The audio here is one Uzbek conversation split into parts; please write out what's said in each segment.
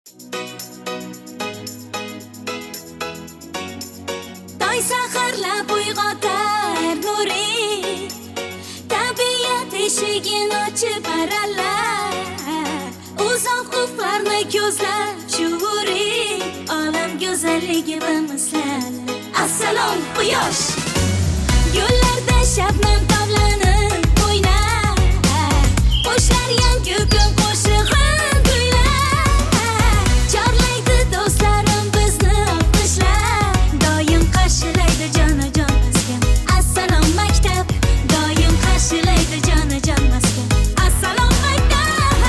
Tong saharlab uyg'otar nuri, tabiat eshigini ochib aralab, uzoq ufqlarni ko'zlab shuuri, olam go'zalligi va mislari. Assalom quyosh, yo'llarda shabnam toblanib o'ynar, qushlar yangi kun qo'shig'in kuylar, chorlaydi do'stlarim bizni olqishlar, doim qarshilaydi jonajon maskan. Assalom maktab, doim qarshilaydi jonajon maskan. Assalom maktab.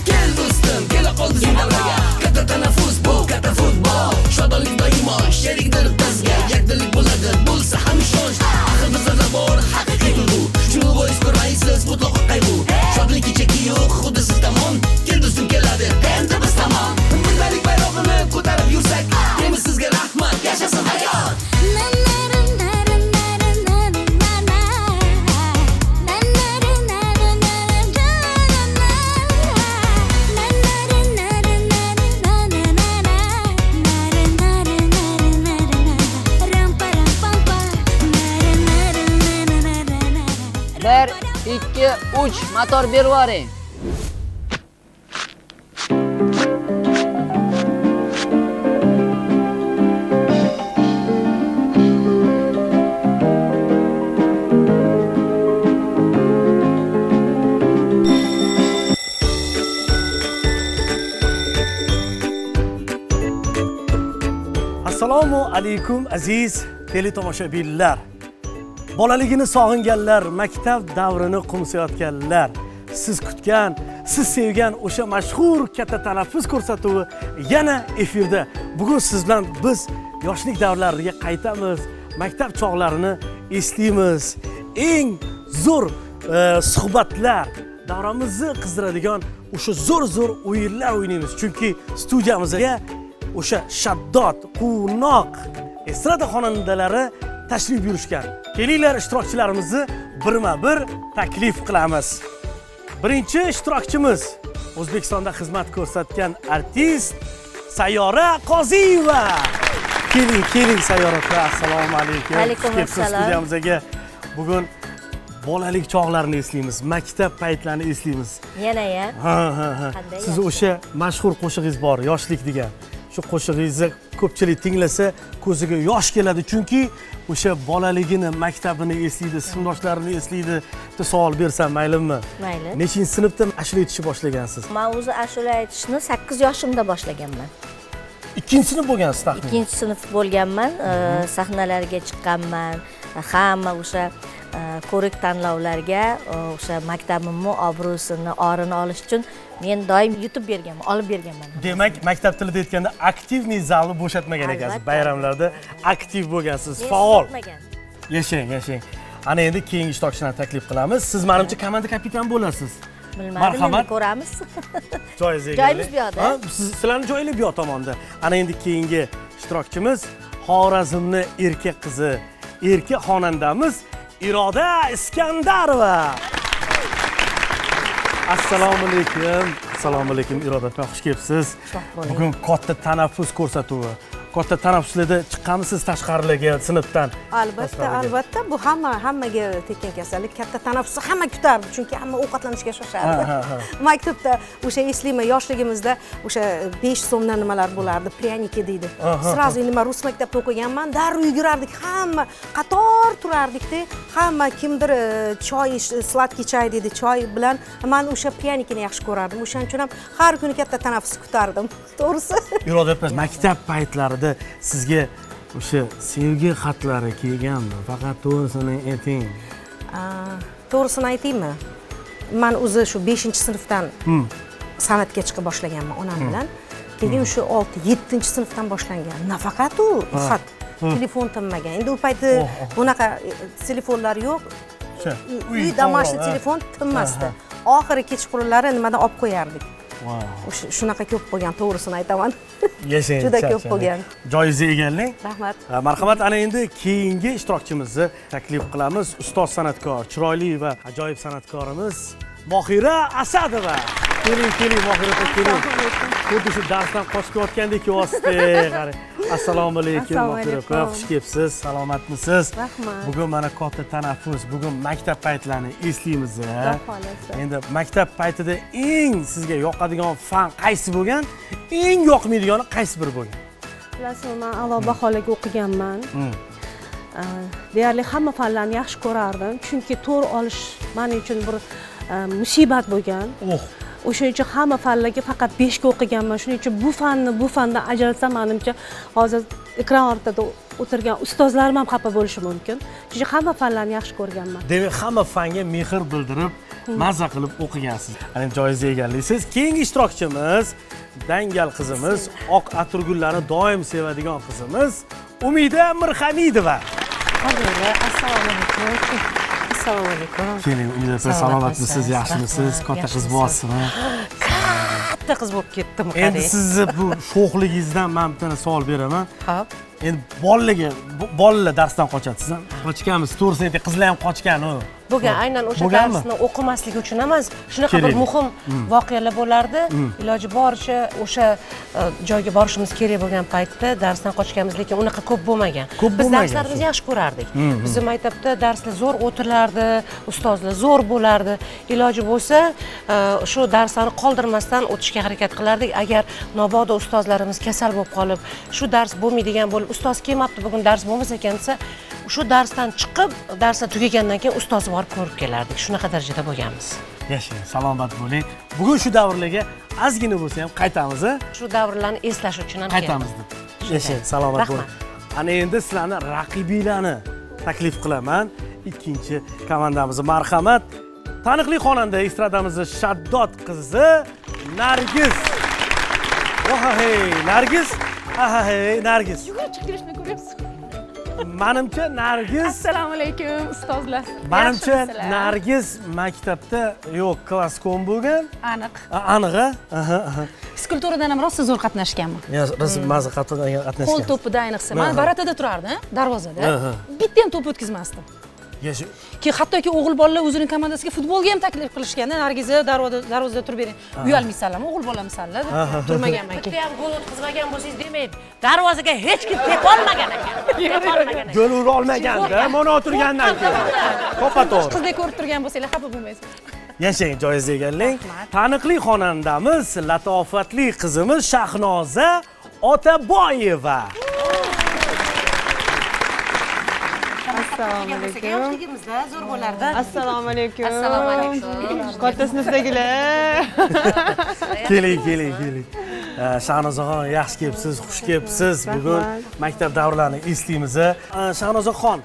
Kel do'stim, kela qol bizning davraga. Katta tanaffus bu, katta futbol. Shodonlik doimo sherikdir bizga. Yakdillik bo'ladi, bo'lsa ham ishonch. Axir bizlarda bor haqiqiy tuyg'u. Shu bois ko'rmaysiz mutlaqo qayg'u. Shodlik cheki yo'q, xuddi siz tomon. Kel do'stim keladi, endi biz tomon. Birdamlik bayrog'ini ko'tarib yursak, deymiz sizga rahmat, yashasin hayot. Na na na na na na na na na na na na na na na na. 1, 2, 3, motor berib yuboring. Assalomu alaykum aziz teletomoshabinlar. Bolaligini sog'inganlar, maktab davrini qo'msayotganlar, siz kutgan, siz sevgan o'sha mashhur katta tanaffus ko'rsatuvi yana efirda. Bugun siz bilan biz yoshlik davrlariga qaytamiz, maktab chog'larini eslaymiz. Eng zo'r suhbatlar, davramizni qizdiradigan o'sha zo'r-zo'r o'yinlar o'ynaymiz. Chunki studiyamizga o'sha shaddod, quvnoq estrada xonandalari tashrif buyurishgan. Kelinglar, ishtirokchilarimizni birma-bir taklif qilamiz. Birinchi ishtirokchimiz O'zbekistonda xizmat ko'rsatgan artist Sayyora Qoziyeva. Keling, keling Sayyora opa, assalomu alaykum. Alaykum Xush kelibsiz assalom. studiyamizga. Bugun bolalik chog'larini eslaymiz, maktab paytlarini eslaymiz. Yana ya. Ha, ha, ha. Qanday Siz yaxshi. o'sha mashhur qo'shig'ingiz bor, Yoshlik degan. Shu qo'shig'ingizni ko'pchilik tinglasa ko'ziga yosh keladi, chunki o'sha bolaligini, maktabini eslaydi, sinfdoshlarini eslaydi. Bitta savol bersam maylimi? Mayli. Nechinchi sinfda ashula aytishni boshlagansiz? Men o'zi ashula aytishni 8 yoshimda boshlaganman. 2-sinf bo'lgansiz taxminan. 2 sinf bo'lganman, sahnalarga chiqqanman. Hamma o'sha ko'rik tanlovlarga o'sha maktabimni obro'sini, orini olish uchun men doim yutib berganman, olib berganman. Demak, maktab tilida aytganda aktivniy zalni bo'shatmagan ekansiz. Albatta. Bayramlarda aktiv bo'lgansiz, Men faol. sotmagan. Yashang, yashang. Ana endi keyingi ishtirokchilarni taklif qilamiz. Siz menimcha komanda kapitani bo'lasiz. Bilmadim, Marhamat. endi ko'ramiz. Joyingizni Joyimiz egallang. bu yoqda. Ha, sizlarning joyingiz bu yoq tomonda. Ana endi keyingi ishtirokchimiz Xorazmni erka qizi, erka xonandamiz Iroda Iskandarova. Assalomu alaykum. Assalomu alaykum Iroda opa, xush kelibsiz. Xushvaqt bo'ling. Bugun katta tanaffus ko'rsatuvi. Katta tanaffuslarda chiqqanmisiz tashqarilarga, sinfdan? Albatta, Tashqariga. albatta, bu hammaga tekkan kasallik. Katta tanaffusni hamma kutardi, chunki hamma ovqatlanishga shoshardi. Ha, ha, ha. Maktabda o'sha eslayman, yoshligimizda o'sha 5 so'mdan nimalar bo'lardi, pryaniki deydi. Sразу endi men rus maktabda o'qiganman, darrov yugurardik, hamma qator turardikda, hamma kimdir choy, sladkiy chay deydi, choy bilan men o'sha pryanikini yaxshi ko'rardim. O'shaning uchun ham har kuni katta tanaffus kutardim. To'g'risi. Iroda opa, maktab paytlarida sizga o'sha sevgi xatlari kelganmi? Faqat to'g'risini ayting. To'g'risini aytaymi? Men o'zi shu 5-sinfdan san'atga chiqa boshlaganman onam bilan. Keyin o'sha 6-7-sinfdan boshlangan. Nafaqat u xat, telefon tinmagan. Endi u payti bunaqa telefonlar yo'q. Uy домашний telefon tinmasdi. Oxiri kechqurunlari nimadan olib qo'yardik. O'sha shunaqa ko'p bo'lgan, to'g'risini aytaman. Yashang, Juda ko'p charchamang. bo'lgan. Joyingizni egallang. Rahmat. Marhamat, ana endi keyingi ishtirokchimizni taklif qilamiz. Ustoz san'atkor, chiroyli va ajoyib san'atkorimiz Mohira Asadova. Keling, keling Mohira opa, keling. Xuddi shu darsdan qochib kelayotgandek kelyapsiz. Qarang. Assalomu alaykum Mohira opa, xush kelibsiz, salomatmisiz? Rahmat. Bugun mana katta tanaffus, bugun maktab paytlarini eslaymiz. Xudo xohlasa. Endi maktab paytida eng sizga yoqadigan fan qaysi bo'lgan, eng yoqmaydigani qaysi biri bo'lgan? Bilasizmi, men a'lo baholarga o'qiganman. Deyarli hamma fanlarni yaxshi ko'rardim, chunki to'g'ri olish men uchun bir musibat bo'lgan. O'shaning uchun hamma fanlarga faqat 5 ga o'qiganman. Shuning uchun bu fanni bu fandan ajralsam, menimcha hozir ekran ortida o'tirgan ustozlarim ham xafa bo'lishi mumkin. Chunki hamma fanlarni yaxshi ko'rganman. Demak, hamma fanga mehr bildirib, maza qilib o'qigansiz. Ana joyingizni egallaysiz. Keyingi ishtirokchimiz dangal qizimiz, oq atirgullarni doim sevadigan qizimiz Umida Mirhamidova. Assalomu alaykum. Assalomu alaykum. Keling Umida opa, salomatmisiz, yaxshimisiz? Katta qiz bo'libsizmi? Katta qiz bo'lib ketdim, qarang. Endi sizni bu sho'xligingizdan men bitta savol beraman. Xo'p. Endi bolalarga, bolalar darsdan qochadi, siz ham qochganmisiz? To'g'risini ayting, qizlar ham qochgan u. Bo'lgan, aynan o'sha darsni o'qimaslik uchun emas, shunaqa bir muhim voqealar bo'lardi. Iloji boricha o'sha joyga borishimiz kerak bo'lgan paytda darsdan qochganmiz, lekin unaqa ko'p bo'lmagan. Biz darslarimizni yaxshi ko'rardik. Bizni maktabda darslar zo'r o'tilardi, ustozlar zo'r bo'lardi. Iloji bo'lsa, shu darslarni qoldirmasdan o'tishga harakat qilardik. Agar mabodo ustozlarimiz kasal bo'lib qolib, shu dars bo'lmaydigan bo'lib, ustoz kelmabdi, bugun dars bo'lmasa ekan desa, shu darsdan chiqib, darslar tugagandan keyin ustozni borib ko'rib kelardik. Shunaqa darajada bo'lganmiz. Yashang, salomat bo'ling. Bugun shu davrlarga ozgina bo'lsa ham qaytamiz, a? Shu davrlarni eslash uchun ham qaytamiz deb. Yashang, salomat bo'ling. Ana endi sizlarni raqibinglarni taklif qilaman. Ikkinchi komandamizni marhamat. Taniqli xonanda estradamizni Shaddod qizi Nargiz. Vohey, Nargiz. Ahey, Nargiz. Yugurib chiqib kelishni ko'ryapsiz. Manimcha Nargiz. Assalomu alaykum ustozlar. Manimcha Nargiz maktabda yo'q, klasskom bo'lgan. Aniq. Aniq, a? Fizkulturadan ham rosa zo'r qatnashganman. Rosa maza qatnashgan. Qo'l to'pida ayniqsa. Men varatada turardim, darvozada. Bitta ham to'p o'tkazmasdim. Keyin hattoki o'g'il bolalar o'zining komandasiga futbolga ham taklif qilishganda, Nargiza darvozada turib bering. Uyalmaysanlarmi, o'g'il bolamisanlar deb turmaganman keyin. Bitta ham gol o'tkazmagan bo'lsangiz, demak, darvozaga hech kim tepa olmagan ekan. Tepa olmagan ekan. Gol ura olmaganda, mana o'tirgandan keyin. To'ppa-to'g'ri. Qizdek ko'rib turgan bo'lsanglar xafa bo'lmaysiz. Yashang, joyingizni egallang. Taniqli xonandamiz, latofatli qizimiz Shahnoza Otaboyeva. Assalomu alaykum. Yoshligimizda zo'r bo'lardi. Assalomu alaykum. Assalomu alaykum. Katta sinfdagilar. Keling, keling, keling. Shahnozaxon, yaxshi kelibsiz, xush kelibsiz. Bugun maktab davrlarini eslaymiz. Shahnozaxon,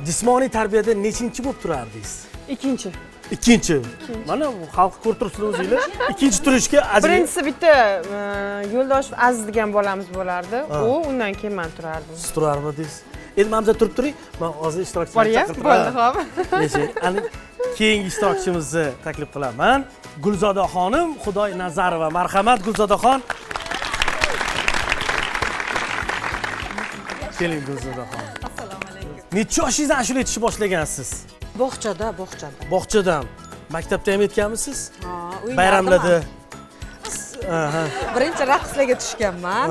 jismoniy tarbiyada nechinchi bo'lib turardingiz? Ikkinchi. Ikkinchi. Mana xalq ko'rib turibsizlar o'zinglar. Ikkinchi turishga birinchisi bitta Yo'ldoshev Aziz degan bolamiz bo'lardi. U undan keyin men turardim. Siz turarmidingiz? Endi mana bu turib turing. Men hozir ishtirokchilarni chaqirib turaman. Bo'ldi, xo'p. Ana keyingi ishtirokchimizni taklif qilaman. Gulzoda xonim Xudoynazarova. Marhamat Gulzodaxon. Keling Gulzoda xonim. Assalomu alaykum. Necha yoshingizdan ashula aytishni boshlagansiz? Bog'chada, bog'chada. Bog'chadan. Maktabda ham aytganmisiz? Ha, o'ynardim. Bayramlarda. Birinchi raqslarga tushganman.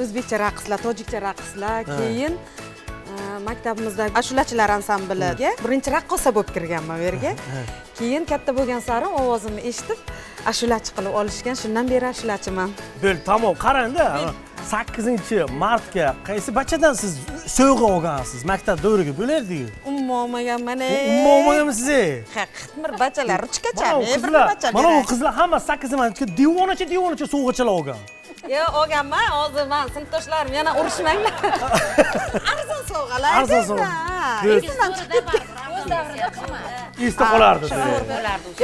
O'zbekcha raqslar, tojikcha raqslar, keyin maktabimizda ashulachilar ansambliga birinchi raqqosa bo'lib kirganman u yerga. Keyin katta bo'lgan sari ovozimni eshitib ashulachi qilib olishgan. Shundan beri ashulachiman. Bo'l, tamom, qarang-da. 8-martga qaysi bachadan siz sovg'a olgansiz? Maktab davriga bo'lardi-ku. Umuman olmaganman. Umuman olmaganmisiz? Ha, qitmir bachalar, ruchkacha, bir bacha. Mana bu qizlar hamma 8-martga devonacha devonacha sovg'achalar olgan. Yo'q, olganman. Hozir men sinfdoshlarim yana urushmanglar. Arzon sovg'alar. Arzon sovg'a. Esimdan chiqib ketdi. O'z davrida qimmat. Esda qolardi.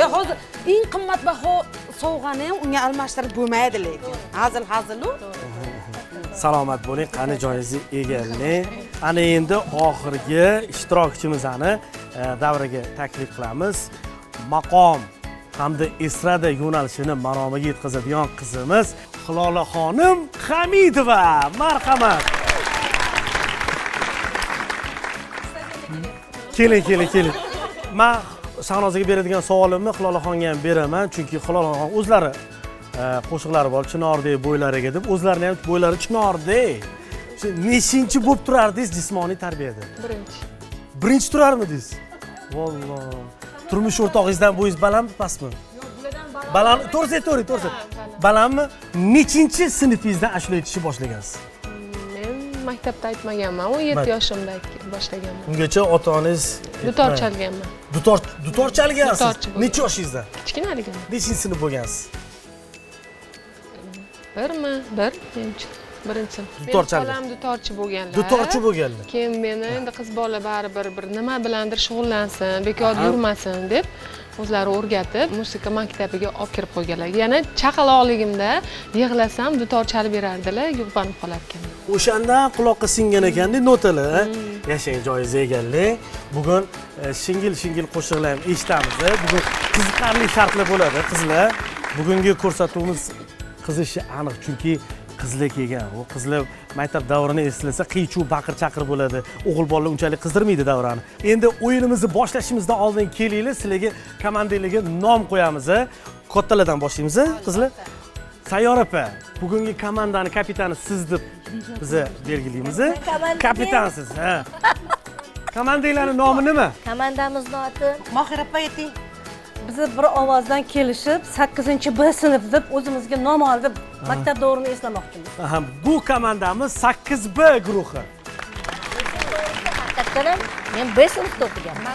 Yo'q, hozir eng qimmatbaho sovg'ani ham unga almashtirib bo'lmaydi lekin. Hazil hazil-u. Salomat bo'ling, qani joyingizni egallang. Ana endi oxirgi ishtirokchimizni davraga taklif qilamiz. Maqom hamda estrada yo'nalishini maromiga yetkazadigan qizimiz Hilola xonim Hamidova. Marhamat. Keling, keling, keling. Men Shahnozaga beradigan savolimni Hilolaxonga ham beraman, chunki Hilolaxon o'zlari qo'shiqlari bor, Chinordek bo'ylariga deb, o'zlarini ham bo'ylari chinordek. Nechinchi bo'lib turardingiz jismoniy tarbiyada? Birinchi. Birinchi turarmidingiz? Valloh. Turmush o'rtog'ingizdan bo'yingiz balandmi, pastmi? Baland, to'g'risi aytavering, to'g'risi. Balandmi? Nechinchi sinfingizdan ashula aytishni boshlagansiz? Men maktabda aytmaganman, 17 yoshimda boshlaganman. Ungacha ota-onangiz dutor chalganman. Dutor chalgansiz? Necha yoshingizda? Kichkinaligimda. Nechinchi sinf bo'lgansiz? Birmi? Bir, menimcha. Birinchi sinf. Dutor chalgan. Xolam dutorchi bo'lganlar. Dutorchi bo'lganlar. Keyin meni endi qiz bola baribir bir nima bilandir shug'ullansin, bekor yurmasin deb o'zlari o'rgatib, musiqa maktabiga olib kirib qo'yganlar. Yana chaqaloqligimda yig'lasam dutor chalib berardilar, uyg'onib qolar ekanman. O'shandan quloqqa singan ekanda notalar. Yashang joyingizni egallang. Bugun shingil-shingil qo'shiqlar ham eshitamiz. Bugun qiziqarli shartlar bo'ladi, qizlar. Bugungi ko'rsatuvimiz qizishi aniq, chunki qizlar kelgan. U qizlar maktab davrini eslasa qiychuv, baqir-chaqir bo'ladi. O'g'il bolalar unchalik qizdirmaydi davrani. Endi o'yinimizni boshlashimizdan oldin kelinglar, sizlarga komandalarga nom qo'yamiz. Kattalardan boshlaymiz, qizlar. Sayyora opa, bugungi komandani kapitani siz deb biza belgilaymiz. Kapitansiz, ha. Komandalarning nomi nima? Komandamizning oti Mohira opa ayting. Biz bir ovozdan kelishib 8-B sinf deb o'zimizga nom olib maktab davrini eslamoqchimiz. Aha, bu komandamiz 8B guruhi. Haqiqatan ham men B sinfda o'qiganman.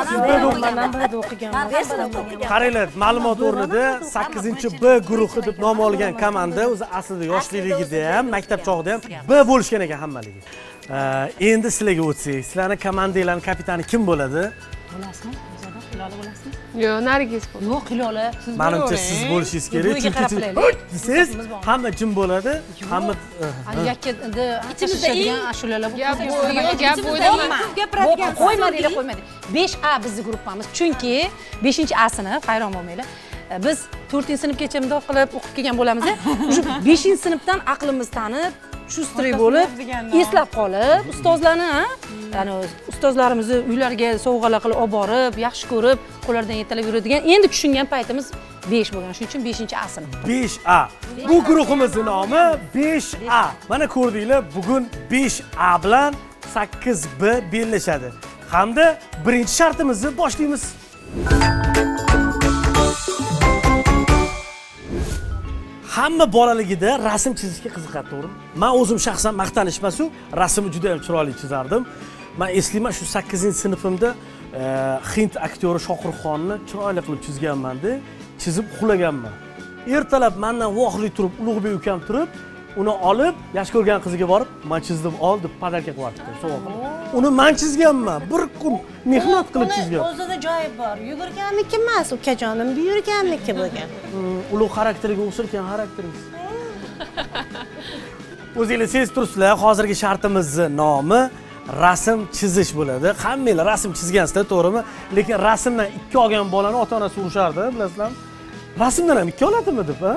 Men B da o'qiganman. B sinfda o'qiganman. Qaranglar, ma'lumot o'rnida 8-B guruhi deb nom olgan komanda o'zi aslida yoshligida ham, maktab chog'ida ham B bo'lishgan ekan hammaligi. Endi sizlarga o'tsak, sizlarning komandanglarning kapitani kim bo'ladi? Bo'lasizmi? Hilola bo'lasizmi? Yo'q, Nargiz bo'ladi. Yo'q, Hilola, siz Menimcha siz bo'lishingiz kerak, chunki desangiz hamma jim bo'ladi, hamma yakka endi ichimizda ashulalar bu. Gap bo'ydimi? Qo'ymadinglar, qo'ymadinglar. 5A bizning guruhimiz, chunki 5-A sinf, hayron bo'lmanglar. Biz 4-sinfgacha bundoq qilib o'qib kelgan bo'lamiz. O'sha 5-sinfdan aqlimiz tanib, shustriy bo'lib, eslab qolib, ustozlarni, ya'ni ustozlarimizni uylariga sovg'alar qilib olib borib, yaxshi ko'rib, qo'llaridan yetalab yuradigan, endi tushungan paytimiz 5 bo'lgan. Shuning uchun 5-A sinf. 5A. Bu guruhimizning nomi 5A. Mana ko'rdinglar, bugun 5A bilan 8B bellashadi. Hamda birinchi shartimizni boshlaymiz. Hamma bolaligida rasm chizishga qiziqadi, to'g'rimi? Men o'zim shaxsan maqtanish emas-u, rasmni juda ham chiroyli chizardim. Men eslayman, shu 8-sinfimda hind aktyori Shohruxxonni chiroyli qilib chizganman-da, chizib uxlaganman. Ertalab mendan vohli turib, Ulug'bek ukam turib, uni olib, yaxshi ko'rgan qiziga borib, men chizdim, ol deb podarka qilyapti, sovg'a qilib. Uni men chizganman, bir kun mehnat qilib chizgan. O'zida joyi bor. Yugurganniki emas, ukajonim, buyurganniki bo'lgan. Ulug' xarakteriga o'xshar ekan xarakteringiz. O'zinglar sezib turibsizlar, hozirgi shartimizning nomi rasm chizish bo'ladi. Hammanglar rasm chizgansizlar, to'g'rimi? Lekin rasmdan 2 olgan bolani ota-onasi urishardi, bilasizlarmi? Rasmdan ham 2 oladimi deb, ha?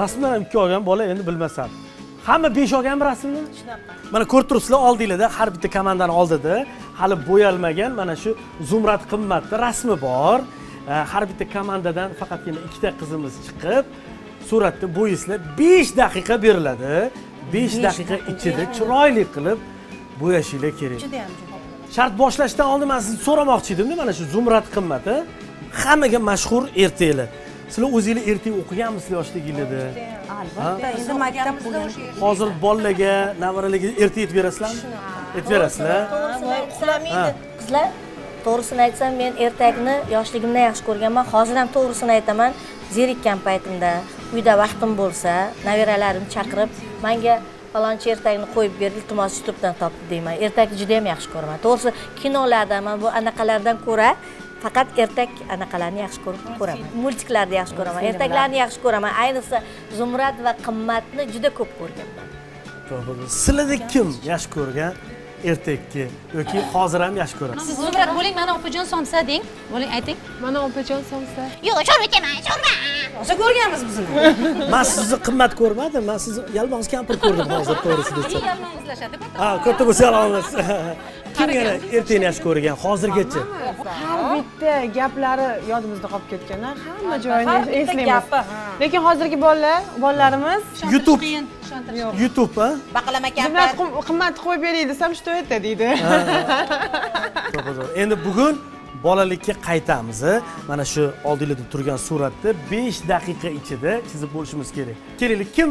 Rasmdan ham 2 olgan bola endi bilmasam. Hamma 5 olganmi rasmni? Shunaqa. Mana ko'rib turibsizlar, oldinglarda har bitta komandani oldida hali bo'yalmagan mana shu Zumrad Qimmatning rasmi bor. Har bitta komandadan faqatgina 2 ta qizimiz chiqib, suratni bo'yaysizlar. 5 daqiqa beriladi. 5 daqiqa ichida chiroyli qilib bo'yashinglar kerak. Juda ham juda. Shart boshlashdan oldin men sizni so'ramoqchi edimda, mana shu Zumrad Qimmati hammaga mashhur ertaklar. Sizlar o'zingizlar ertak o'qiganmisizlar yoshligingizda? Albatta, endi maktab bo'lgan. Hozir bolalarga, nevaralarga ertak aytib berasizlarmi? Aytib berasizlar. Uxlamaydi. Qizlar, to'g'risini aytsam, men ertakni yoshligimdan yaxshi ko'rganman. Hozir ham to'g'risini aytaman, zerikkan paytimda, uyda vaqtim bo'lsa, nevaralarimni chaqirib, menga falonchi ertakni qo'yib ber, iltimos, YouTube'dan topib deyman. Ertakni juda ham yaxshi ko'raman. To'g'risi, kinolardan, men bu anaqalardan ko'ra faqat ertak anaqalarni yaxshi ko'rib ko'raman. Multiklarni yaxshi ko'raman, ertaklarni yaxshi ko'raman. Ayniqsa Zumrad va Qimmatni juda ko'p ko'rganman. Sizlarda kim yaxshi ko'rgan ertakni yoki hozir ham yaxshi ko'radi? Siz Zumrad bo'ling, mana opajon somsa deng. Bo'ling, ayting. Mana opajon somsa. Yo'q, sho'rva ichaman, sho'rva. Rosa ko'rganmiz bizni. Men sizni qimmat ko'rmadim, men sizni yalmog'iz kampir ko'rdim hozir to'g'risini desam. Yalmog'izlashadi katta. Ha, katta bo'lsa yalmog'iz. Kim yana ertani yaxshi ko'rgan hozirgacha? Har bitta gaplari yodimizda qolib ketgan, hamma joyini eslaymiz. Lekin hozirgi bolalarimiz YouTube YouTube, ha? Baqlama kampir. Qimmat qo'yib beray desam, что это deydi. To'g'ri. Endi bugun bolalikka qaytamiz. Mana shu oldingizda turgan suratni 5 daqiqa ichida chizib bo'lishimiz kerak. Kelaylik, kim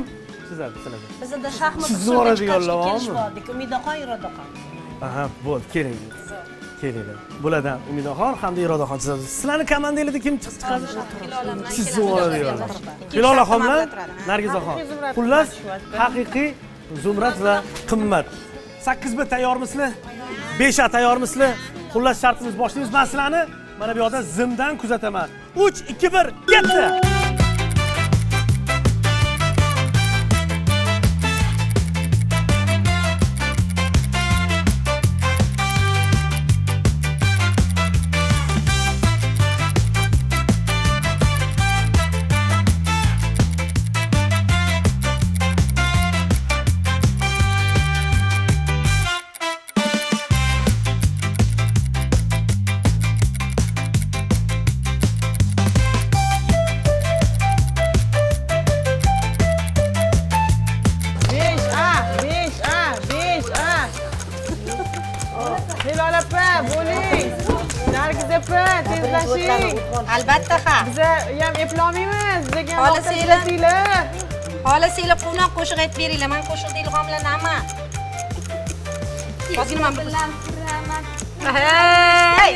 chizadi sizlardan? Biz endi shaxmat chizib yuboradiganlar bormi? Umidaxon, Irodaxon. Aha, bo'ldi, keling. Kelinglar. Bulardan Umidaxon hamda Irodaxon chizadi. Sizlarni komandangizda kim chiqadi? Chizib yuboradiganlar. Hilolaxon bilan Nargizaxon. Xullas, haqiqiy Zumrad va Qimmat. 8 B tayyormisizlar? 5 A tayyormisizlar? Xullas shartimiz boshlaymiz. Men sizlarni mana bu yoqda zimdan kuzataman. 3 2 1 ketdi. Albatta ha. Biza ham eplolmaymiz, bizga ham xohlasanglar. Xohlasanglar quvnoq qo'shiq aytib beringlar, men qo'shiqda ilhomlanaman. Ozgina men bilan turaman. Hey!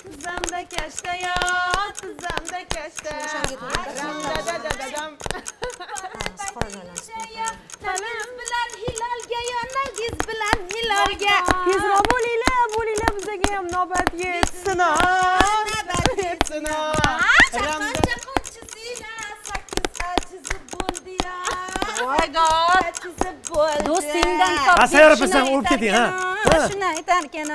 Tizzamda kashta yo, tizzamda kashta. Dadam. Nargiz bilan hilolga yo, Nargiz bilan hilolga. Tezroq bo'linglar, bo'linglar, bizga ham navbat yetsin. Navbat yetsin. Chaqon chaqon chizinglar, 8 A chizib bo'ldi ya. Voy dod, chizib bo'ldi. Do'stingdan top. Ha, sayyor opasan o'lib keting, ha. Shuni aytarkan.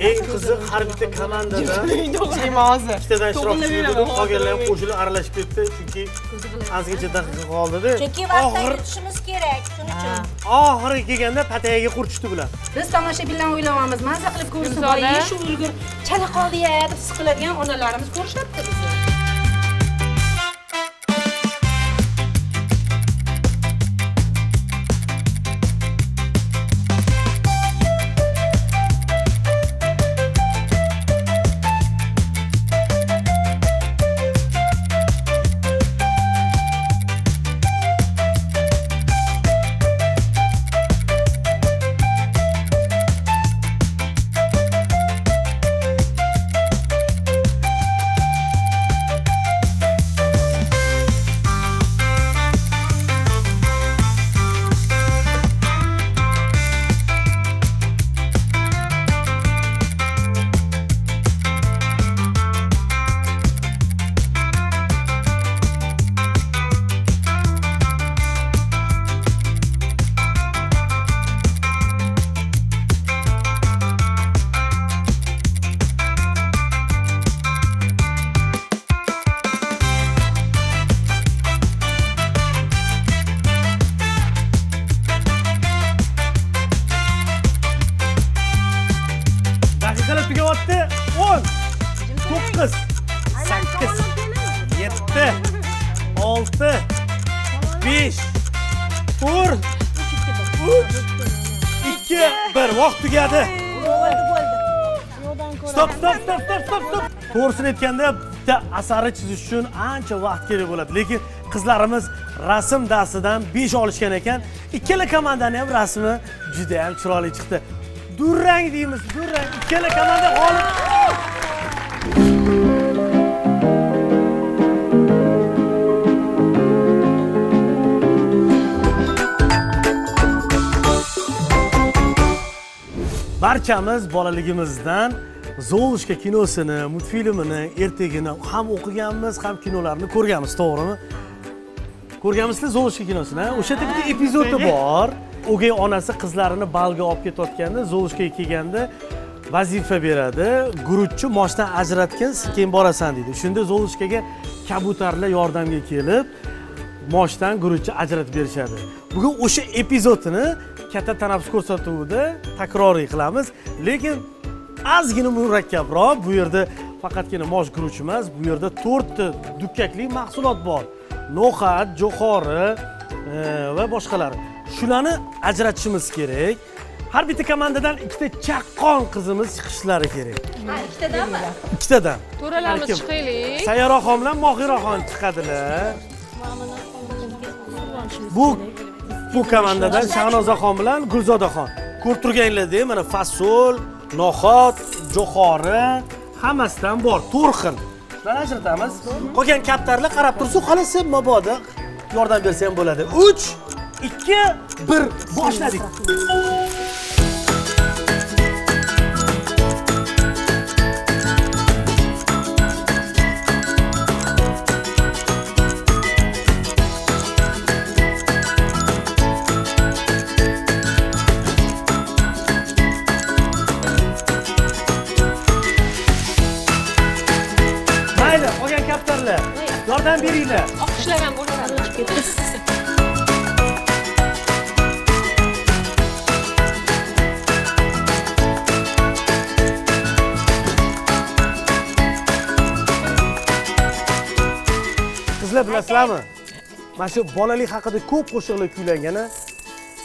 Eng qiziq har bitta komandada ikkitadan ishtirokchi bo'ldi, qolganlar ham qo'shilib aralashib ketdi, chunki ozgacha daqiqa qoldi-da. Chunki vaqtdan yutishimiz kerak, shuning uchun. Oxiri kelganda patayaga qurtishdi bular. Biz tomoshabinlar o'ylayapmiz, maza qilib ko'rsin, bola shu ulgur chala qoldi-ya deb siqiladigan onalarimiz ko'rishyapti bizni. Daqiqalar tugayapti. 10 9 8 7 6 5 4 3 2 1. Vaqt tugadi. Bo'ldi, bo'ldi. Stop, stop, stop, stop, stop, stop. To'g'risini aytganda Bitta asarni chizish uchun ancha vaqt kerak bo'ladi. Lekin qizlarimiz rasm darsidan 5 olishgan ekan. Ikkala komandani ham rasmi juda ham chiroyli chiqdi. Durang deymiz, durang. Ikkala komanda g'olib. Barchamiz bolaligimizdan Zolushka kinosini, multfilmini, ertagini ham o'qiganmiz, ham kinolarni ko'rganmiz, to'g'rimi? Ko'rganmisizlar Zolushka kinosini? O'sha yerda bitta epizodi bor. O'gay onasi qizlarini balga olib ketayotganda, Zolushkaga kelganda vazifa beradi. Guruchni moshdan ajratgin, keyin borasan deydi. Shunda Zolushkaga kabutarlar yordamga kelib, moshdan guruchni ajratib berishadi. Bugun o'sha epizodini katta tanaffus ko'rsatuvida takroriy qilamiz, lekin ozgina murakkabroq. Bu yerda faqatgina mosh guruch emas, bu yerda 4 ta dukkakli mahsulot bor. No'xat, jo'xori va boshqalar. Shularni ajratishimiz kerak. Har bitta komandadan ikkita chaqqon qizimiz chiqishlari kerak. Ha, ikkitadanmi? Ikkitadan. To'ralarimiz chiqaylik. Sayyoraxon bilan Mohiraxon chiqadilar. Bu komandadan Shahnozaxon bilan Gulzodaxon. Ko'rib turganinglardek, mana fasol, no'xat, jo'xori hammasidan bor, 4 xil. Shularni ajratamiz. Qolgan kaptarlar qarab tursin, xohlasa mabodo yordam bersa ham bo'ladi. 3 2 1 boshladik. Yordam beringlar. Oqishlar ham bo'ladi. Qizlar bilasizlarmi? Mana shu bolalik haqida ko'p qo'shiqlar kuylangani,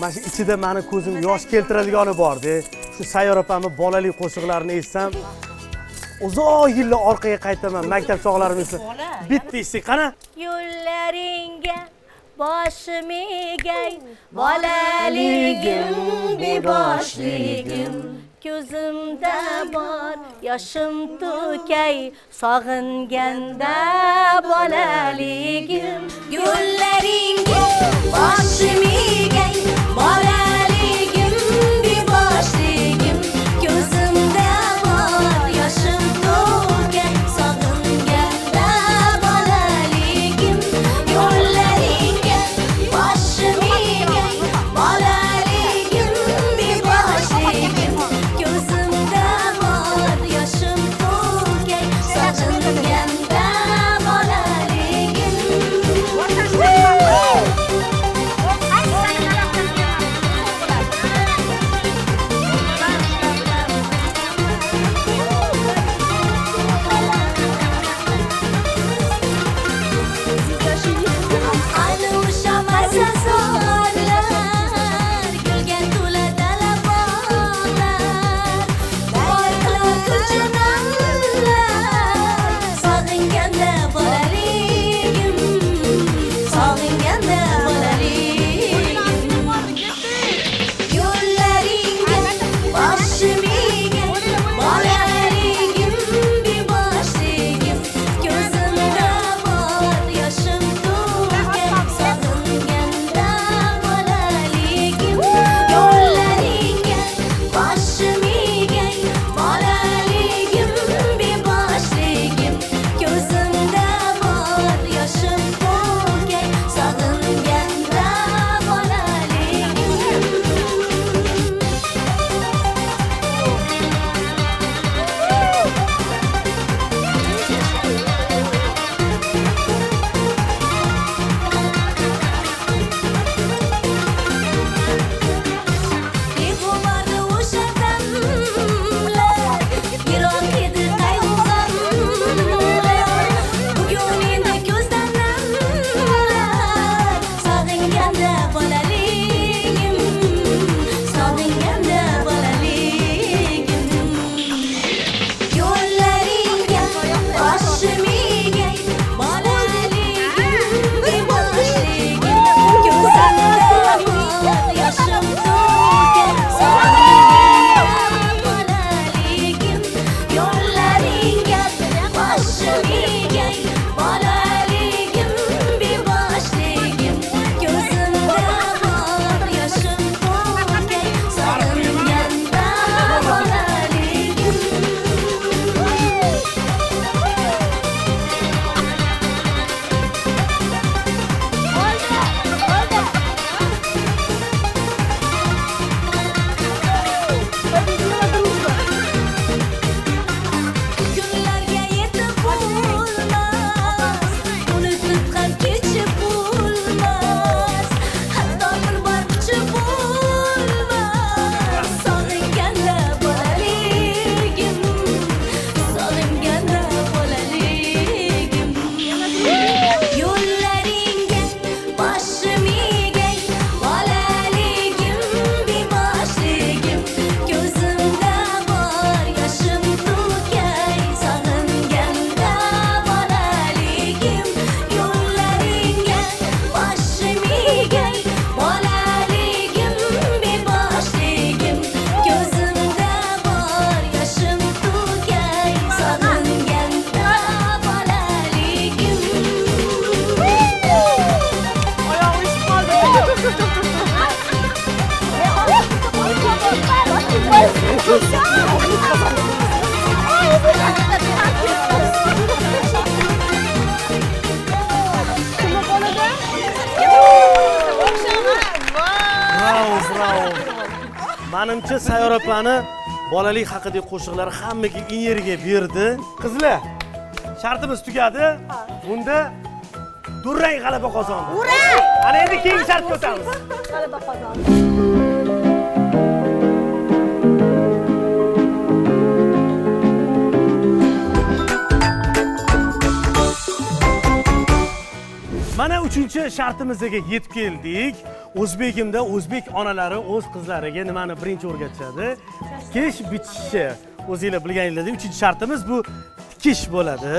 mana shu ichida meni ko'zim yosh keltiradigani bor-da. Shu Sayyora opamning bolalik qo'shiqlarini eshitsam, uzoq yillar orqaga qaytaman, maktab chog'larimni eslab. Bitta eshitsak, qani? Yo'llaringga boshim egay, bolaligim, beboshligim, ko'zimda bor yoshim to'kay, sog'inganda bolaligim. Yo'llaringga boshim egay, bolaligim, beboshligim, ko'zimda bor yoshim to'kay, sog'inganda bolaligim. Yo'llaringga boshim egay, bolaligim, beboshligim, ko'zimda bor yoshim to'kay, sog'inganda bolaligim. Manimcha Sayyora opani bolalik haqidagi qo'shiqlari hammaga energiya berdi. Qizlar, shartimiz tugadi. Bunda durang g'alaba qozondi. Ura! Ana endi keyingi shartga o'tamiz. G'alaba qozondi. Mana 3-shartimizga yetib keldik. O'zbekimda o'zbek onalari o'z qizlariga nimani birinchi o'rgatishadi? Tikish bichishi. O'zingizlar bilganingizdek 3-shartimiz bu tikish bo'ladi.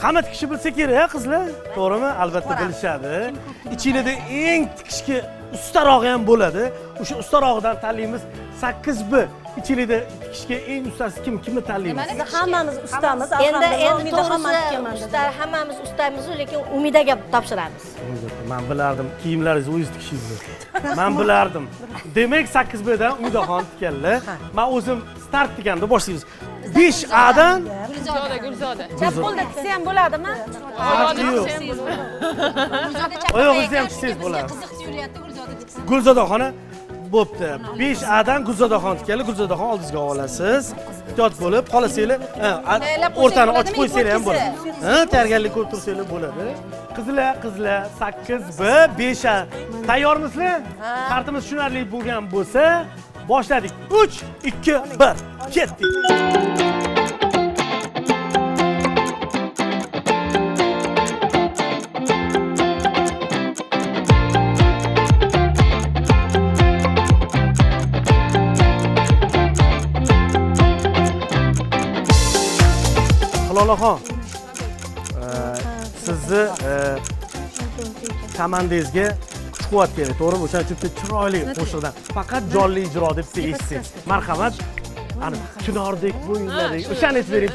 Hamma tikishni bilsa kerak, qizlar, to'g'rimi? Albatta bilishadi. Ichingizda eng tikishga ustarog'i ham bo'ladi. O'sha ustarog'idan tanlaymiz 8B. Ichingizda tikishga eng ustasi kim? Kimni tanlaymiz? Biz hammamiz ustamiz. Endi endi to'g'risi usta, hammamiz ustamiz, lekin Umidaga topshiramiz. Men bilardim, kiyimlaringizni o'zingiz tikishingizni. Men bilardim. Demak 8B dan Umidaxon tikanlar. Men o'zim start deganda boshlaymiz. 5A dan Gulzoda, Gulzoda. Chap qo'lda tiksa ham bo'ladimi? Oyog'ingizni ham tiksangiz bo'ladi. Qiziq tuyulyapti, Gulzoda tiksin. Gulzodaxona bo'pti. 5A dan Gulzodaxon tikanlar. Gulzodaxon oldingizga olasiz. Ehtiyot bo'lib, qolasanglar, o'rtani ochib qo'ysanglar ham bo'ladi. Ha, tayyorgarlik ko'rib tursanglar bo'ladi. Qizlar, qizlar, 8B, 5A. Tayyormisizlar? Shartimiz tushunarli bo'lgan bo'lsa, boshladik. 3 2 1. Ketdik. Hilolaxon, sizni komandangizga kuch-quvvat kerak, to'g'rimi? O'shaning uchun bitta chiroyli qo'shiqdan faqat jonli ijro deb bitta eshitsak. Marhamat. Ana chinordek bo'yinlaring, o'shani aytib bering.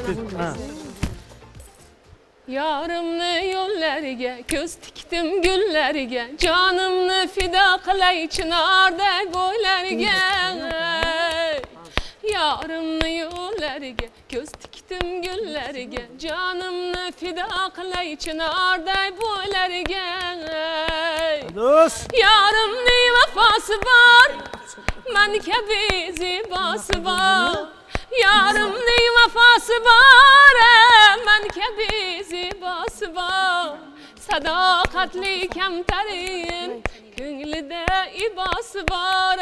Yorimni yo'llariga ko'z tikdim gullariga, jonimni fido qilay chinordek bo'ylariga. Yorimni yo'llariga ko'z tikdim gullariga, jonimni fido qilay chinordek bo'ylariga. Do'st, yorimning vafosi bor, man kabi zebosi bor. Yorimning vafosi bor, man kabi zebosi bor. Sadoqatli kamtarin, ko'nglida ibosi bor.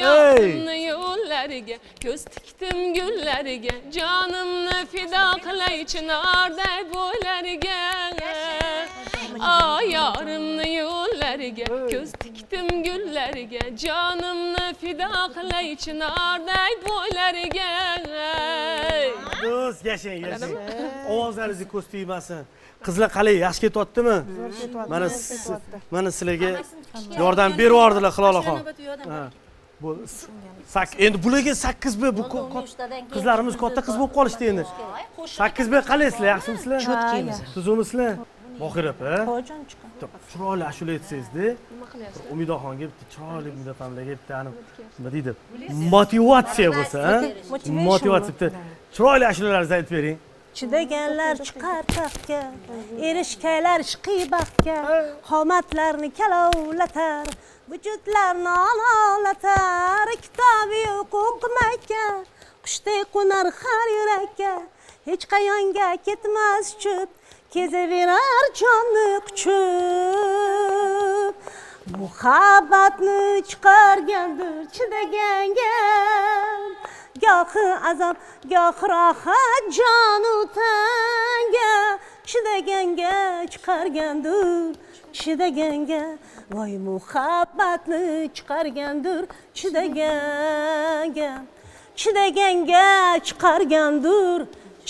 Yorimni yo'llariga ko'z tikdim gullariga, jonimni fido qilay chinordek bo'ylariga. Yorimni yo'llariga ko'z tikdim gullariga, jonimni fido qilay chinordek bo'ylariga. Do'st, yashang, yashang. Ovozlaringizga ko'z tegmasin. Qizlar qalay, yaxshi ketyaptimi? Mana mana sizlarga yordam berib yubordilar Hilolaxon. Bo'ldi. Endi bularga 8B bu qizlarimiz katta qiz bo'lib qolishdi endi. 8B qalaysizlar, yaxshimisizlar? Tuzukmisizlar? Mohira opa. Chiroyli ashula aytsangiz-da. Umidaxonga bitta chiroyli Umida opamlarga bitta nima deydi? Motivatsiya bo'lsa, ha? Motivatsiya bitta chiroyli ashulalarni aytib bering. Chidaganlar chiqar taxtga, erishganlar ishqiy baxtga, qomatlarni kalovlatar, vujudlarni olovlatar, kitobi yo'q o'qimakka, qushdek qo'nar har yurakka, hech qayonga ketmas uchib, kezaverar jonni quchib. Muhabbatni chiqargandir chidaganga, gohi azob, gohi rohat jonu tanga, chidaganga chiqargandir, chidaganga, voy muhabbatni chiqargandir chidaganga, chidaganga chiqargandir,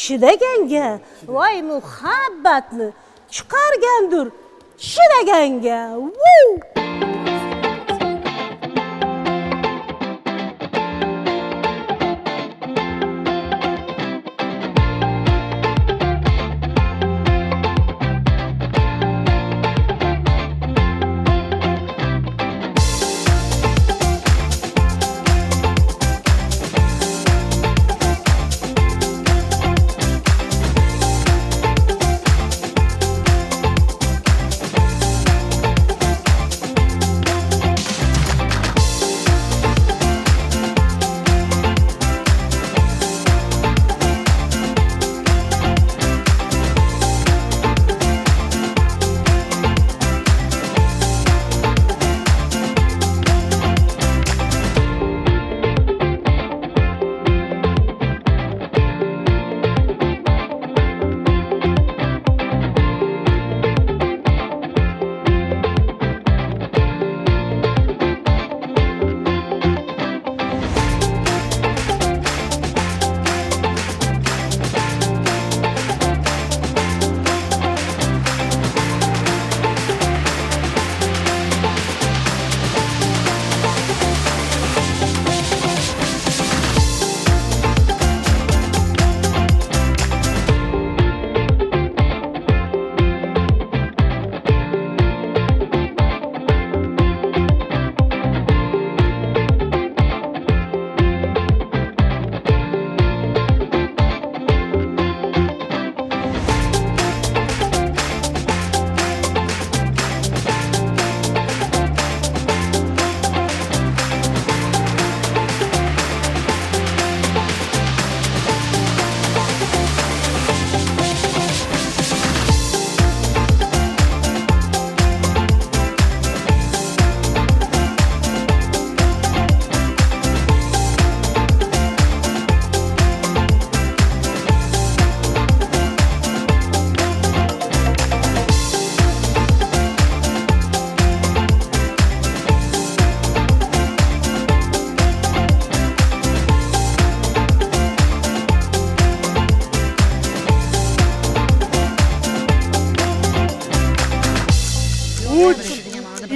chidaganga, voy muhabbatni chiqargandir chidaganga. Woo!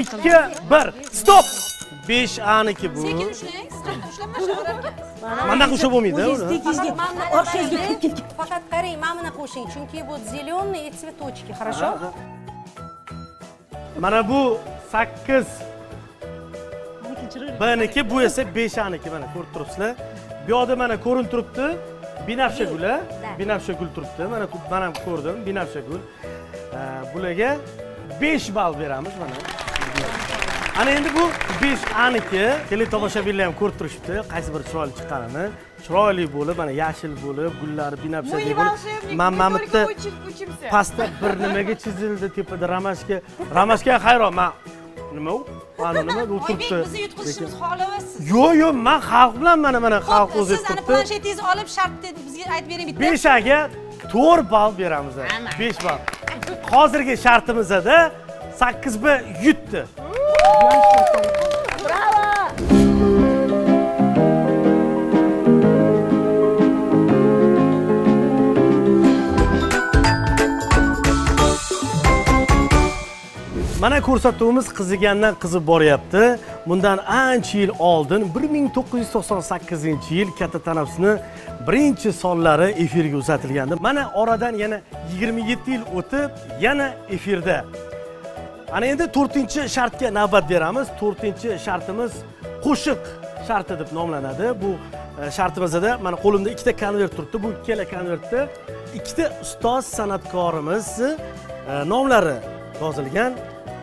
2, 1. Stop. 5 aniki bu. Sekin ushlang, siz qattiq ushlamang. Mana ushlab bo'lmaydi. O'zingizga orqangizga kirib ketgan. Faqat qarang, mana buni qo'shing, chunki bu зеленые и цветочки, хорошо? Mana bu 8 B-niki, bu esa 5 aniki, mana ko'rib turibsizlar. Bu yoqda mana ko'rinib turibdi binafsha gul, binafsha gul turibdi. Mana men ham ko'rdim binafsha gul. Bularga 5 ball beramiz mana. Ana endi bu 5 aniki, teletomoshabinlar ham ko'rib turishibdi, qaysi biri chiroyli chiqqanini. Chiroyli bo'lib, mana yashil bo'lib, gullari binafshadek bo'lib. Men bitta pastda bir nimaga chizildi, tepada ramashka. Ramashka hayron, men nima u? Mana nima o'tiribdi. Oybek, bizni yutqizishimizni xohlamaysiz. Yo'q, yo'q, men xalq bilan mana xalq o'zi Siz turibdi. ana planshetingizni olib shartni bizga aytib bering bitta. 5 aga 4 ball beramiz. 5 ball. Hozirgi shartimizda 8 B yutdi. Bravo! Mana ko'rsatuvimiz qizigandan qizib boryapti. Bundan ancha yil oldin 1998-yil katta tanaffusni birinchi sonlari efirga uzatilgandi. Mana oradan yana 27 yil o'tib, yana efirda. Ana endi 4-shartga navbat beramiz. 4-shartimiz qo'shiq sharti deb nomlanadi. Bu shartimizda mana qo'limda ikkita konvert turibdi. Bu ikkala konvertda ikkita ustoz san'atkorimiz nomlari yozilgan.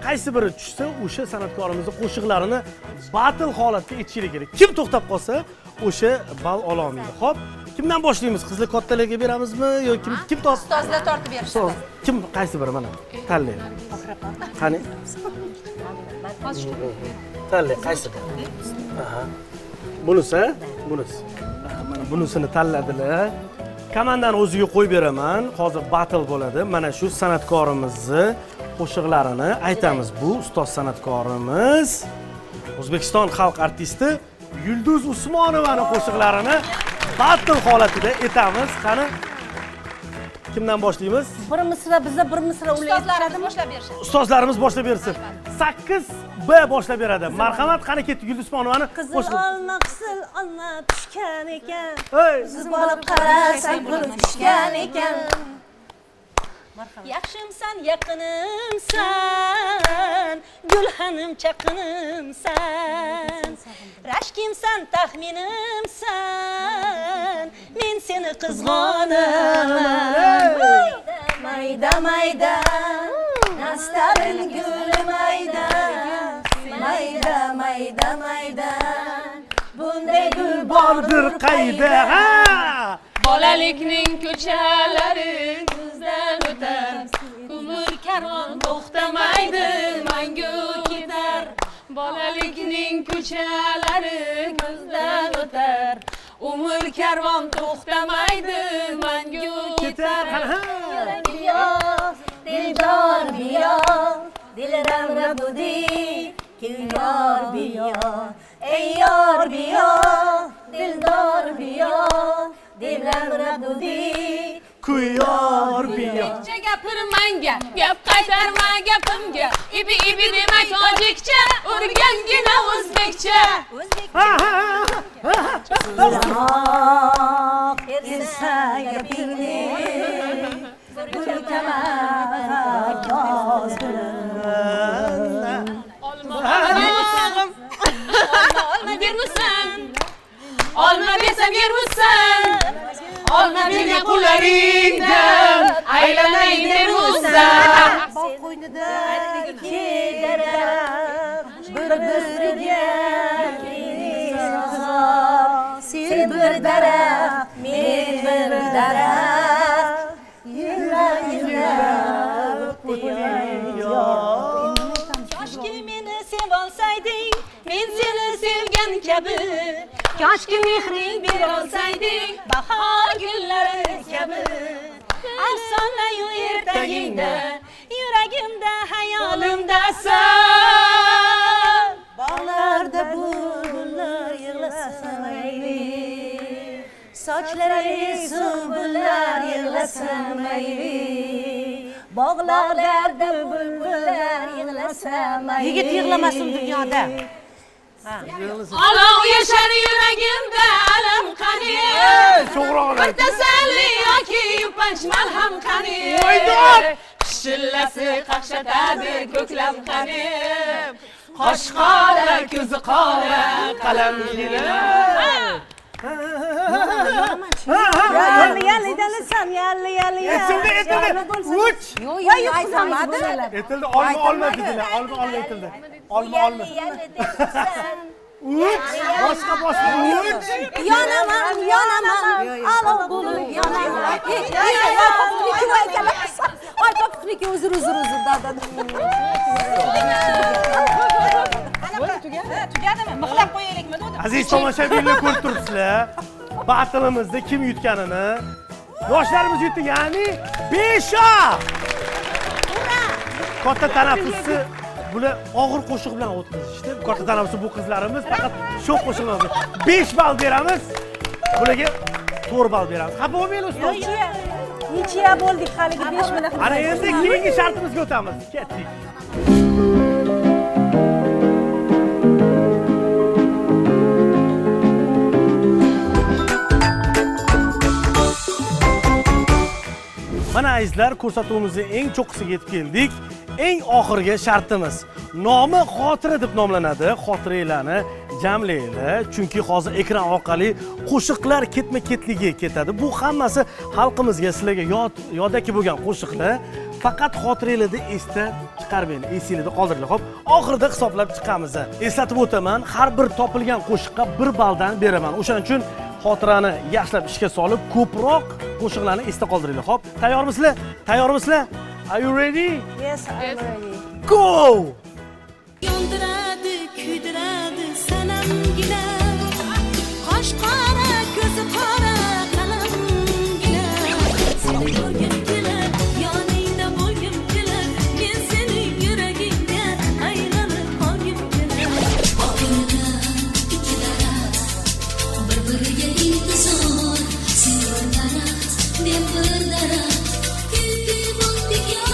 Qaysi biri tushsa, o'sha san'atkorimizning qo'shiqlarini battle holatda aytishlari kerak. Kim to'xtab qolsa, o'sha ball ola olmaydi. Xo'p, kimdan boshlaymiz? Qizlar kattalarga beramizmi yo kim Ustozlar tortib berishadi. Kim qaysi biri mana? Tanlang. Qani? Tanlang, qaysi biri? Aha. Bunisi, bunisi. Mana bunisini tanladilar. Komandani o'ziga qo'yib beraman. Hozir battle bo'ladi. Mana shu san'atkorimizni qo'shiqlarini aytamiz. Bu ustoz san'atkorimiz O'zbekiston xalq artisti Yulduz Usmonovaning qo'shiqlarini battle holatida aytamiz. Qani kimdan boshlaymiz? Bir misra biza, bir misra ular. Ustozlarimiz boshlab berishadi. Ustozlarimiz boshlab bersin. 8 B boshlab beradi. Marhamat, qani ketdik Yulduz Usmonovaning Qizil qo'shig'i. olma, qizil olma pishgan ekan. Uzib olib qarasang pul tushgan ekan. Yaxshimsan, yaqinimsan, gulxanim chaqinimsan. Rashkimsan, taxminimsan, men seni qizg'onaman. Mayda mayda nastarin guli mayda. Mayda mayda mayda bunday gul bordir qayda? Ha! Bolalikning ko'chalari ko'zdan o'tar, umr karvon to'xtamaydi, mangu ketar. Bolalikning ko'chalari ko'zdan o'tar, umr karvon to'xtamaydi, mangu ketar. Biyo, dildor biyo, dilram rabudi, yor biyo, ey yor biyo, dildor biyo, dilram rabudi, kuyor biyo. O'zbekcha gapir manga, gap qaytarma gapimga. Ibi ibi dema tojikcha, o'rgangina o'zbekcha. Uloq ersa gapingni, burkamar yoz bilan. Olma olma bermisan, olma bersam yermisan. Olma bergan qo'llaringdan aylanay dermisan. Bog' qo'ynida kedarar, bir-biriga intizor. Sen bir daraxt, men bir daraxt, yillar yillar o'tdi. Koshki meni sevolsayding, men seni sevgan kabi. Koshki mehring berolsayding, bahor gullari kabi. Afsonayu ertagingda, yuragimda, hayolimdasan. Bog'larda bulbullar yig'lasa mayli, sochlari sumbullar yig'lasa mayli. Bog'larda bulbullar yig'lasa mayli. Yigit yig'lamasin dunyoda. Olov yashar yuragimda alam qani. Cho'g'roq. Bir tasalli yoki yupanch malham qani. Voydod! Qishillasi qaqshatadi ko'klam qani. Qosh qora, ko'zi qora, qalamgina. Yalli yalli dalasan, yalli yalli. Etildi, etildi. Uch. Yo'q, yo'q, aytmadi. Etildi, olma olma dedilar. Olma olma etildi. Olma olma. Yalli dalasan. Uch. Boshqa boshqa uch. Yonaman, yonaman, olov bo'lib yonaman. Oy, popukniki uzr, uzr, uzr, da, da. Tugadi, tugadimi? Mixlab qo'yaylikmi? Aziz tomoshabinlar, ko'rib turibsizlar. Battle'imizda kim yutganini. Yoshlarimiz yutdi, ya'ni 5 A. Katta tanaffusni bular og'ir qo'shiq bilan o'tkazishdi. Katta tanaffusni bu qizlarimiz faqat shu qo'shiq bilan 5 ball beramiz. Bularga 4 ball beramiz. Xafa bo'lmanglar ustoz. Nechiya bo'ldik haligi 5 bilan. Ana endi keyingi shartimizga o'tamiz. Ketdik. Mana azizlar, ko'rsatuvimizning eng cho'qqisiga yetib keldik. Eng oxirgi shartimiz. Nomi xotira deb nomlanadi. Xotiranglarni jamlanglar, chunki hozir ekran orqali qo'shiqlar ketma-ketligi ketadi. Bu hammasi xalqimizga, sizlarga yoddaki bo'lgan qo'shiqlar. Faqat xotiranglarda esda chiqarmanglar, esingizda qoldiringlar. Xo'p, oxirida hisoblab chiqamiz. Eslatib o'taman, har bir topilgan qo'shiqqa 1 balldan beraman. O'shaning uchun xotirani yaxshilab ishga solib, ko'proq qo'shiqlarni esda qoldiringlar. Xo'p, tayyormisizlar? Tayyormisizlar? Are you ready? Yes, I'm ready. Go! Yondiradi, kuydiradi sanamgina. Qosh qora, ko'zi qora, qalamgina. Seni ko'rgim kelar, yoningda bo'lgim kelar. Men sening yuragingga aylanib qolgim kelar. Bog'lar ikki daraxt, bir-biriga intizor. Sen bir daraxt, men bir daraxt. Kul-kul bo'ldik yor.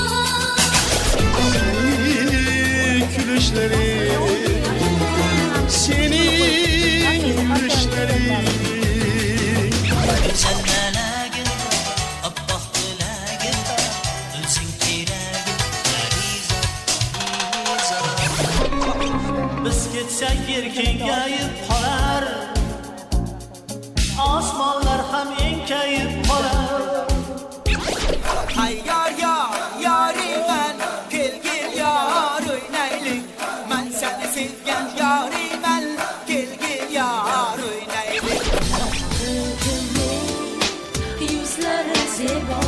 Gülüşleri, senin gülüşlerin. Sen melagin, oppoq tilagin, o'zing keragin, parizod, parizod. Biz ketsak yer kengayib qolar, osmonlar ham enkayib qolar. Tayyor yor, yoriman, kelgin yor o'ynaylik. Man seni sevgan yoriman, kelgin yor o'ynaylik. Yuzlari zebo,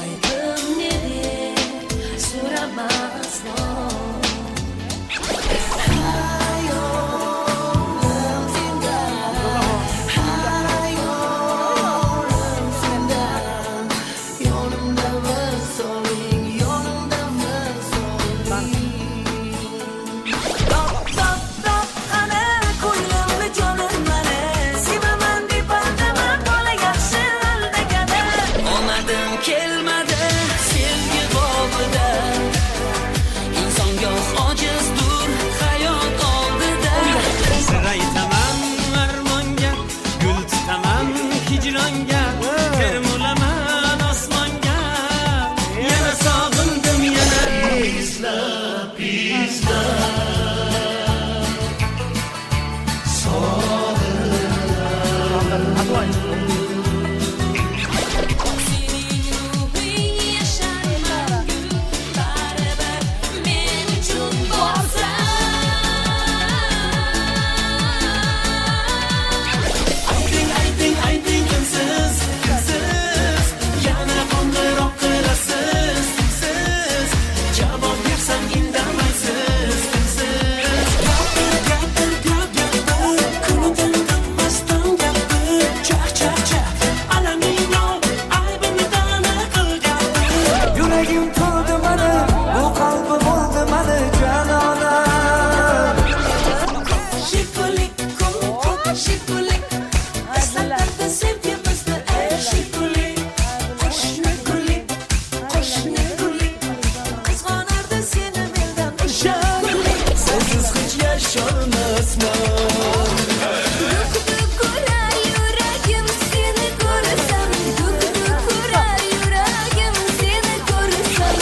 aybim ne deb so'rama aslo. Hayot emasman. Duk-duk urar yuragim seni ko'rsam, duk-duk urar yuragim seni ko'rsam.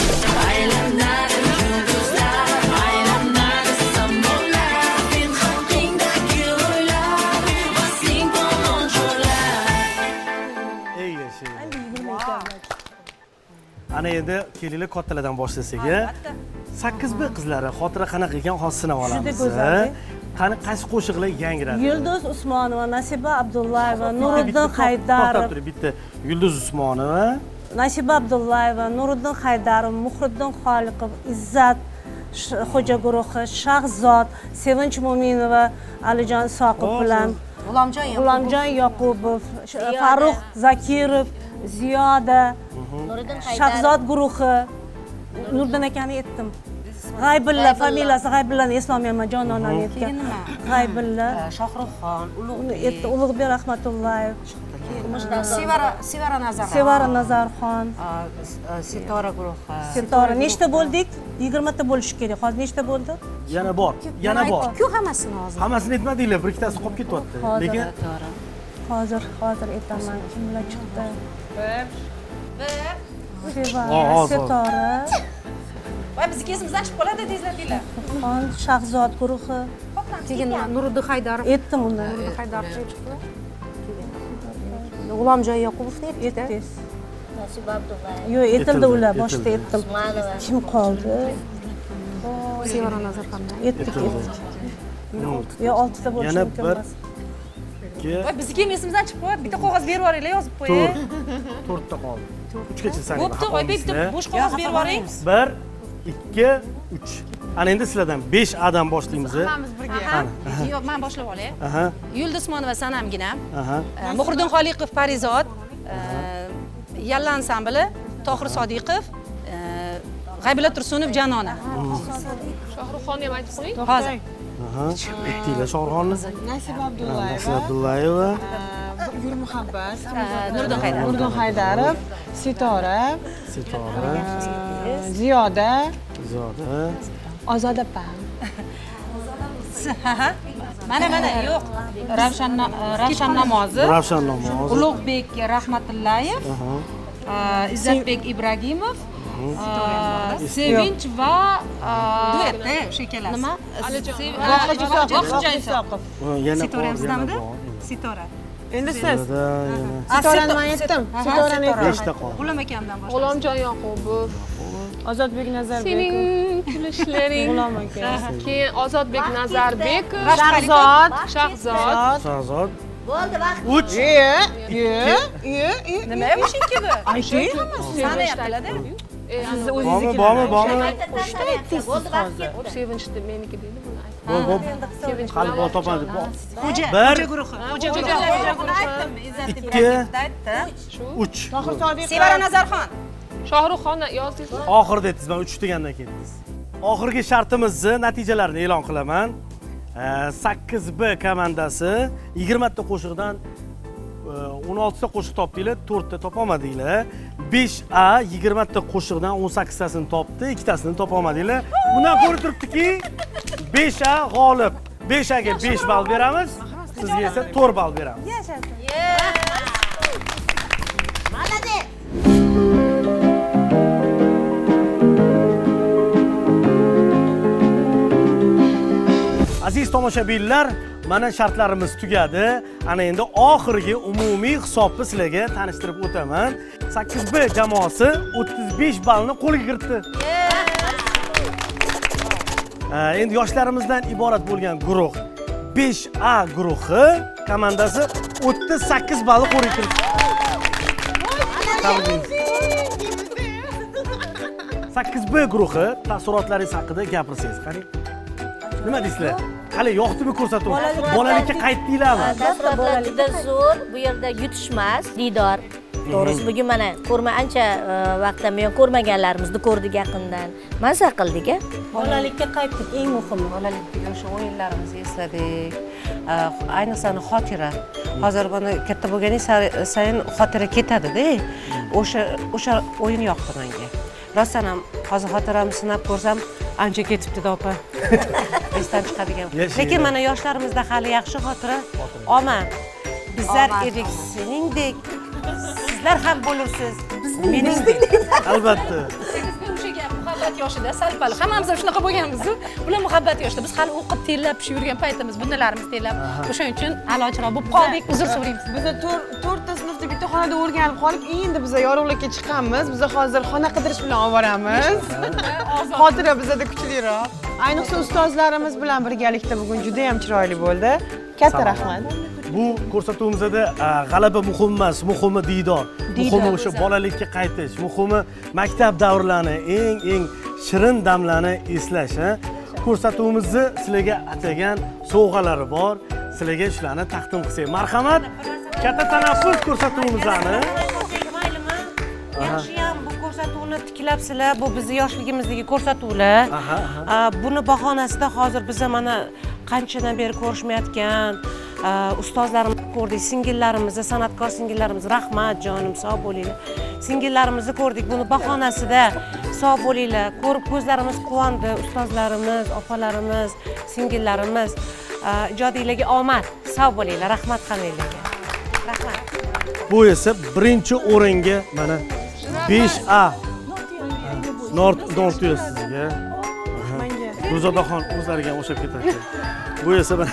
Aylanar yulduzlar, aylanar samolar, sen haqingdagi o'ylar va tomon cho'llar. Ey yashang. Ana endi kelinglar kattalardan boshlasak. 8B qizlari xotira qanaqa ekan hozir sinab olamiz. Juda go'zal. Qani qaysi qo'shiqlar yangradi? Yulduz Usmonova, Nasiba Abdullayeva, Nuriddin Haydarov. To'xtab turing, bitta Yulduz Usmonova, Nasiba Abdullayeva, Nuriddin Haydarov, Muhriddin Xoliqov, Izzat Xo'ja guruhi, Shahzod, Sevinch Mo'minova, Alijon Isoqov bilan, G'ulomjon Yoqubov, Farruh Zakirov, Ziyoda, Shahzod guruhi, Nurdin akani aytdim. G'aybulla familiyasi, G'aybullani eslolmayman, jononani aytgan. G'aybulla, Shohruxxon, Ulug'bek, Ulug'bek Rahmatullayev, Sevara Nazarxon, Sevara Nazarxon, Sitora guruhi. Sitora. Nechta bo'ldik? 20 ta bo'lishi kerak. Hozir nechta bo'ldi? Yana bor, yana bor. Aytdik-ku hammasini hozir. Hammasini aytmadinglar, bir ikkitasi qolib ketyapti. Lekin hozir aytaman kimlar chiqdi. 1 Sevara, Sitora. Voy, bizniki esimizdan chiqib qoladi tezlatinglar. Xon, Shahzod guruhi. Keyin Nuriddin Haydarov. Aytdim uni. Nuriddin Haydarov chiqdi. G'ulomjon Yoqubovni aytdingiz. Nasiba Abdullayeva. Yo'q, aytildi ular, boshida aytdim. Kim qoldi? Sevara Nazarxon. Aytdik. Yo'q, 6 ta bo'lishi mumkin emas. Voy, bizniki ham esimizdan chiqib qo'yadi. Bitta qog'oz berib yuboringlar, yozib qo'yay. 4 ta qoldi. 3 gacha sanayman. Bo'pti, Oybek, bitta bo'sh qog'oz berib yuboring. 1 2 3. Ana endi sizlardan 5 adam boshlaymiz. Hammamiz birga. Yo'q, men boshlab olay. Yulduz Usmonova sanamgina. Muhriddin Xoliqov Parizod, Yalla ansambli, Tohir Sodiqov, G'aybulla Tursunov Janona. Shohruxxonni ham aytib qo'ying. Hozir. Aytdinglar Shohruxxonni. Nasiba Abdullayeva. Nasiba Abdullayeva. Yurmuhabbat, Nuriddin Haydarov. Nuriddin Haydarov, Sitora, Ziyoda, Ozoda opa. Mana yo'q. Ravshan Namozov. Ravshan Namozov. Ulug'bek Rahmatullayev, Izzatbek Ibragimov, Sevinch va duetda o'sha ikkalasi. Nima? Vohidjon Isoqov. Sitora ham sizdamidi? Sitora. Endi siz. Sitorani men aytdim. Sitorani aytdim. 5 ta qoldi. G'ulom akamdan boshlaymiz. G'ulomjon Yoqubov, Ozodbek Nazarbekov. Sening kulishlaring. G'ulom aka. Keyin Ozodbek Nazarbekov, Shahzod, Shahzod. Bo'ldi, vaqt. 3 2 Nima o'sha ikki? Ayting. Sanayaptilar-da. Sizni o'zingizniki. Bormi, bormi? Bo'ldi, vaqt ketdi. Sevinch deb meniki deydi buni ayt. Bo'l, bo'l. Hali bor topadi. Xo'ja, Bir. Xo'ja guruhi. Xo'ja guruhi. Aytdim, Izzat Ikki. Ibragimovni aytdim. 3. Tohir Sodiqov. Sevara Nazarxon. Shohruxxonni yozdingizmi? Oxirida aytdingiz, men 3 degandan keyin aytdingiz. Oxirgi shartimizni natijalarini e'lon qilaman. 8B komandasi 20 ta qo'shiqdan 16 ta qo'shiq topdinglar, 4 ta topolmadinglar. 5A 20 ta qo'shiqdan 18 tasini topdi, 2tasini topolmadinglar. Bundan ko'rinib turibdiki, 5A g'olib. 5A ga 5 ball beramiz, sizga esa 4 ball beramiz. Yashasin. Молодец. Aziz tomoshabinlar, mana shartlarimiz tugadi. Ana endi oxirgi umumiy hisobni sizlarga tanishtirib o'taman. 8B jamoasi 35 ballni qo'lga kiritdi. Endi yoshlarimizdan iborat bo'lgan guruh 5A guruhi komandasi 38 ballni qo'lga kiritdi. Tabriklaymiz. 8B guruhi taassurotlaringiz haqida gapirsangiz, qani. Nima deysizlar? Hali yoqdimi ko'rsatuv? Bolalikka qaytdinglarmi? Taassurotlar juda zo'r. Bu yerda yutishmas, diydor. To'g'risi bugun mana ko'rma ancha vaqtdan buyon ko'rmaganlarimizni ko'rdik yaqindan. Maza qildik-a. Bolalikka qaytdik, eng muhimi. Bolalikdagi o'sha o'yinlarimizni esladik. Ayniqsa xotira. Hozir buni katta bo'lganing sayin xotira ketadi-da. O'sha o'yin yoqdi menga. Rostdan ham hozir xotiramni sinab ko'rsam, Ancha ketibdi opa. Esdan chiqadigan. Yashaydi. Lekin mana yoshlarimizda hali yaxshi xotira. Omad. Bizlar edik seningdek. Sizlar ham bo'lursiz. Meningdek. Albatta. O'sha gap muhabbat yoshida sal pal hammamiz ham shunaqa bo'lganmiz. Bular muhabbat yoshida, biz hali o'qib terlab pishib yurgan paytimiz, bundalarimiz terlab. O'shaning uchun a'lochiroq bo'lib qoldik, uzr so'raymiz. Biza to'rtta sinfda bitta xonada o'rganib qolib, endi biza yorug'likka chiqqanmiz. Biza hozir xona qidirish bilan ovoramiz. Xotira bizada kuchliroq. Ayniqsa ustozlarimiz bilan birgalikda bugun juda ham chiroyli bo'ldi. Katta rahmat. Bu ko'rsatuvimizda g'alaba muhim emas, muhimi diydor. Muhimi o'sha bolalikka qaytish, muhimi maktab davrlarini, eng shirin damlarni eslash. Ko'rsatuvimizni sizlarga atagan sovg'alari bor. Sizlarga shularni taqdim qilsak. Marhamat, katta tanaffus ko'rsatuvimizni. Yaxshiyam bu ko'rsatuvni tiklabsizlar, bu bizni yoshligimizdagi ko'rsatuvlar. Buni bahonasida hozir biz mana qanchadan beri ko'rishmayotgan ustozlarimizni ko'rdik, singillarimizni, san'atkor singillarimiz, rahmat jonim, sog' bo'linglar. Singillarimizni ko'rdik, buni bahonasida sog' bo'linglar. Ko'rib ko'zlarimiz quvondi, ustozlarimiz, opalarimiz, singillarimiz. Ijodinglarga omad, sog' bo'linglar, rahmat hammanglarga. Rahmat. Bu esa birinchi o'ringa mana 5A Nortuya sizga. Gulzodaxon o'zlariga ham o'xshab ketadi. Bu esa mana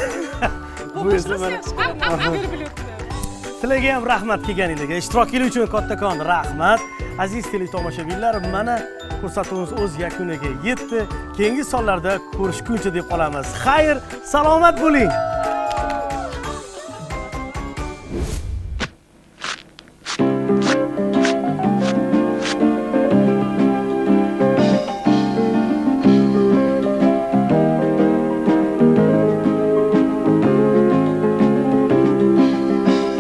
sizlarga ham rahmat kelganinglarga. Ishtirokingiz uchun kattakon rahmat. Aziz teletomoshabinlar, mana ko'rsatuvimiz o'z yakuniga yetdi. Keyingi sonlarda ko'rishguncha deb qolamiz. Xayr, salomat bo'ling.